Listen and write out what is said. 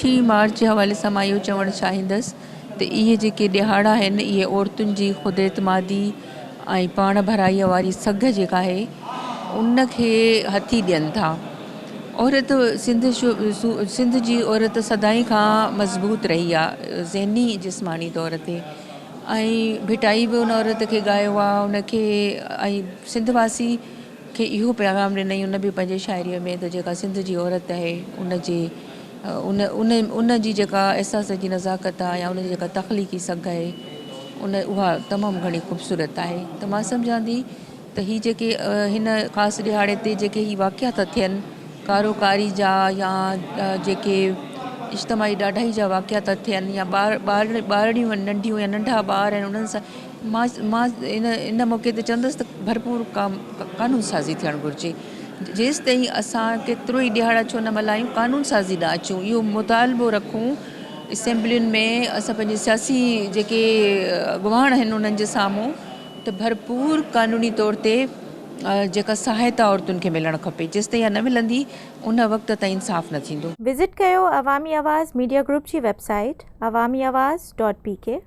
اٺين مارچ جي حوالي سان مان اهو چوڻ چاهيندس ته اهي جيڪي ڏهاڙا آهن اهي عورتن جي خود اعتمادي ۽ پاڻ ڀرائيء واري سگهه جيڪا آهي ان کي هٿي ڏين ٿا. عورت سنڌ سنڌ جي عورت سدائين کان مضبوط رهي آهي ذهني جسماني طور تي ۽ ڀٽائي به ان عورت کي ڳايو آهي ان کي ۽ سنڌ واسي کي اهو پيغام ڏنائين ان به پنهنجي شاعريء ۾ ته جيڪا سنڌ جي عورت آهي ان جي ان ان ان جي جيڪا احساس جي نزاڪت آهي يا ان جي جيڪا تخليقي سگهه آهي ان اها تمام گهڻي خوبصورت آهي ته مان سمجهان ٿي ته هي جيڪي هن خاص ڏهاڙي تي جيڪي هي واقعا ٿا ٿين ڪارو ڪاري جا يا جيڪي اجتماعي ڏاڍائي جا واقعا ٿا ٿين يا ٻار ٻار ٻارڙيون آهن ننڍيون يا ننڍا ٻار آهن انهن سان مان مان ان ان موقعي تي چوندس ته ڀرپور قانون سازي ٿيڻ گهرجي. جيستائين اسان ڪيترو ئي ڏهاڙا ڇو نه ملهايون قانون سازي ڏانهن اچون اهو مطالبو رکون اسيمبلين ۾ اسان پنهنجي سياسي جيڪي اڳواڻ آهن انهن جي سامهون ته ڀرپور قانوني طور تي جيڪا سهائتا عورتن کي ملڻ کپي جيستائين اها نه ملندي ان وقت تائين انصاف نه ٿيندو. وزٽ ڪيو عوامي آواز ميڊيا گروپ جي website Awami Awaz dot P K.